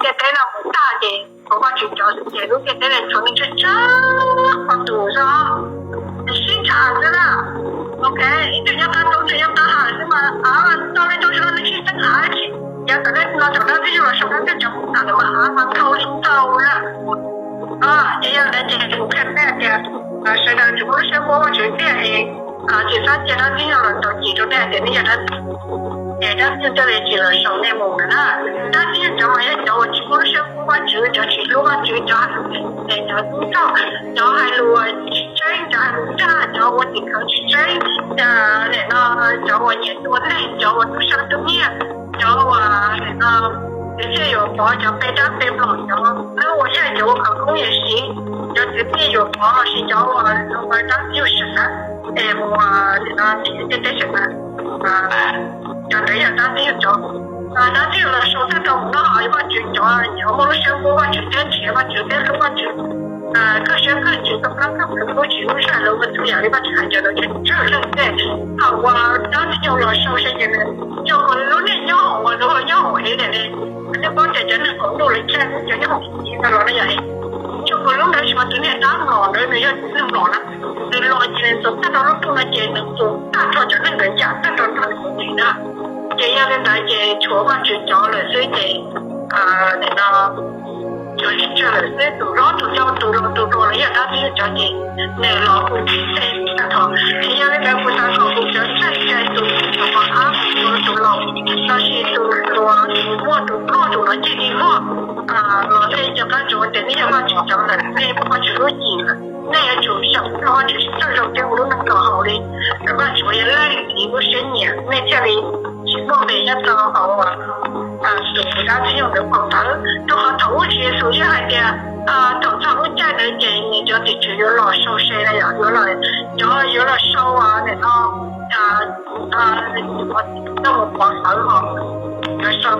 ntiaj teb no mus tag ces tshuav Vajtswv cov xwb ces lub ntiaj teb no tshuav neeg tsawg tsawg qhov tus xwb, sib nrhav xwb na. Ok, ib tug nyob qab roob, ib tug nyob qab hav xwb mas av tau li rau tsis tau neeg sib teeb av tsis. Yog thaum nej no thaum dab txiv yuav los sau dab txiv cov mus tas lawm mas av mas thau li ntau na. Ces yog li ntawd ces kuv qhia nej tias sawv daws tsis muaj lub siab quaj Vajtswv tiag es tsis txhob cia dab txiv yuav los tau cim rau nej hais tias nej yog dab txiv, ces dab txiv thiaj li tsis los sau nej mus lawm na. Dab txiv cov mas yog cov uas tsis muaj lub siab quaj Vajtswv, cov tsis hlub Vajtswv, cov hais lus txhaum, cov hais lus tsis tseeb, cov hais lus dag, cov ua tim khawv tsis tseeb, nim no cov uas nyiam tua neeg, cov uas tu sa tu nyiaj, cov uas nim no kwv tij yuav pov cov peb dab peb pom, cov neeg uas yog cov ua khawv koob yam siv, cov kwv tij yuav pov los sis cov uas dab txiv yuav sam na, es mus nim no tim teb teb sam na, cov ntawd yog dab txiv cov. Dab txiv los sau tag nrho mus no ho yog Vajtswv cov, cov muaj lub siab quaj Vajtswv thiab nrhiav Vajtswv thiab hlub Vajtswv, koj siab koj ntsws koj plab koj plawv koj lub tsis lub zaj lawv ua txhua yam li Vajtswv hais cov ntawd ces tsawg leej thiab. Thaum uas dab txiv los sau se ces nws coj mus lub niag nyob hauv uas nws nyob hauv ev nim no, nej paub tias cov neeg qaum ntuj lawv caij cov nyob hauv txiv no los no yog, coj mus lub ntawd tsis mas tus niag dab mlom ntawd nws yog tus neeg mlom na, nws los ces nws txuas tag nrho lub ntuj no ces nws txuas tag nrho cov neeg ntawd yam tag nrho nrog nws mus ntxiv na. Ces yog li ntawd ces tshuav Vajtswv cov lawm xwb ces nim no cov tsis tsawg lawm xwb, tus hlob tus yau tus laus tus hluas los yog dab txiv cov ces nws los hu tsis txog tag nrho. Ces yog li ntawd kuv xav kom kuv cov ntseeg cai tus tus mos ab tus tus laus los sis tus hluas tus muaj tus ploj tus los ceg dig muaj los nej cov qab ntsuav tias nej yog Vajtswv cov lawm, nej muaj Vajtswv lub cim lawm, nej yuav tsum xyaum tau Vajtswv txawj zoo thiab ua lub neej kom haum li Vajtswv yog leej txiv lub siab nyiam, nej thiaj li tsis muaj nqis nyob rau hauv tus dab txiv nyoog ntawd phau ntawv. Rau qhov thaum ub Tswv Yexus yeej hais tias thaum txog lub caij ntawd ces nws cov tim tswv yuav los sau se na, yuav los, cov yuav los sau nim no coj mus pov hlawv ho, yuav sau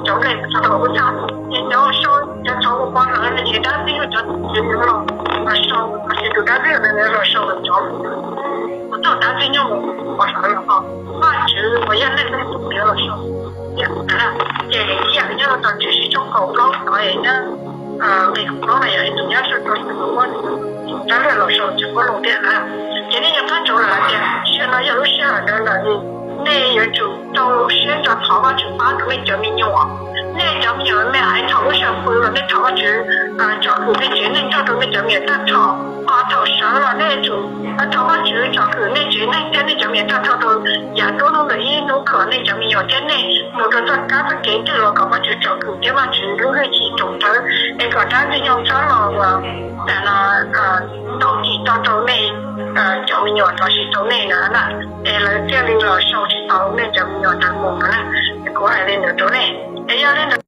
cov nplej txog rau ub tag, ces cov sau, cov sau mus pov hlawv no ces dab txiv cov tim tswv yuav los sau, los sis tus dab txiv ntawd los sau lawv cov, thaum dab txiv nyoog mus pov hlawv los ho Vajtswv uas yog leej txiv yuav los sau. Ces ib yam nyob rau tom Tswv Sib Tshooj kaum plaub tod nyob, nqe kaum plaub na, yog ib tug nyob rau tom Tswv Sib Tshooj kaum plaub, dab txiv los sau tsis muaj lus tiag na. Ces nej yog qab ntsuav lawm hais tias sij hawm no yog lub sij hawm ntawd lawm, nej yuav tsum rau siab ntso thov Vajtswv pab rau nej cov me nyuam. Nej cov me nyuam me aiv thaum lub sij hawm pw los nej thov Vajtswv tsom kwm nej tsev neeg nrog rau nej cov me nyuam tag nrho. Ho thaum sawv los nej yuav tsum thov Vajtswv tsom kwm nej tsev neeg thiab nej cov me nyuam tag nrho rau yav nruab hnub ntawm ib hnub kom nej cov me nyuam thiab nej mus rau txoj kab txoj kev twg los kom Vajtswv tsom kwm thiab Vajtswv lub hwj chim roos rawv, es kom dab txiv nyoog txhob los ua ntau cim tau rau nej cov me nyuam los sis rau nej na, es lawv thiaj li los sau tsis tau nej cov me nyuam ntawd mus no na. Kuv hais li ntawd rau nej. Es yog li ntawd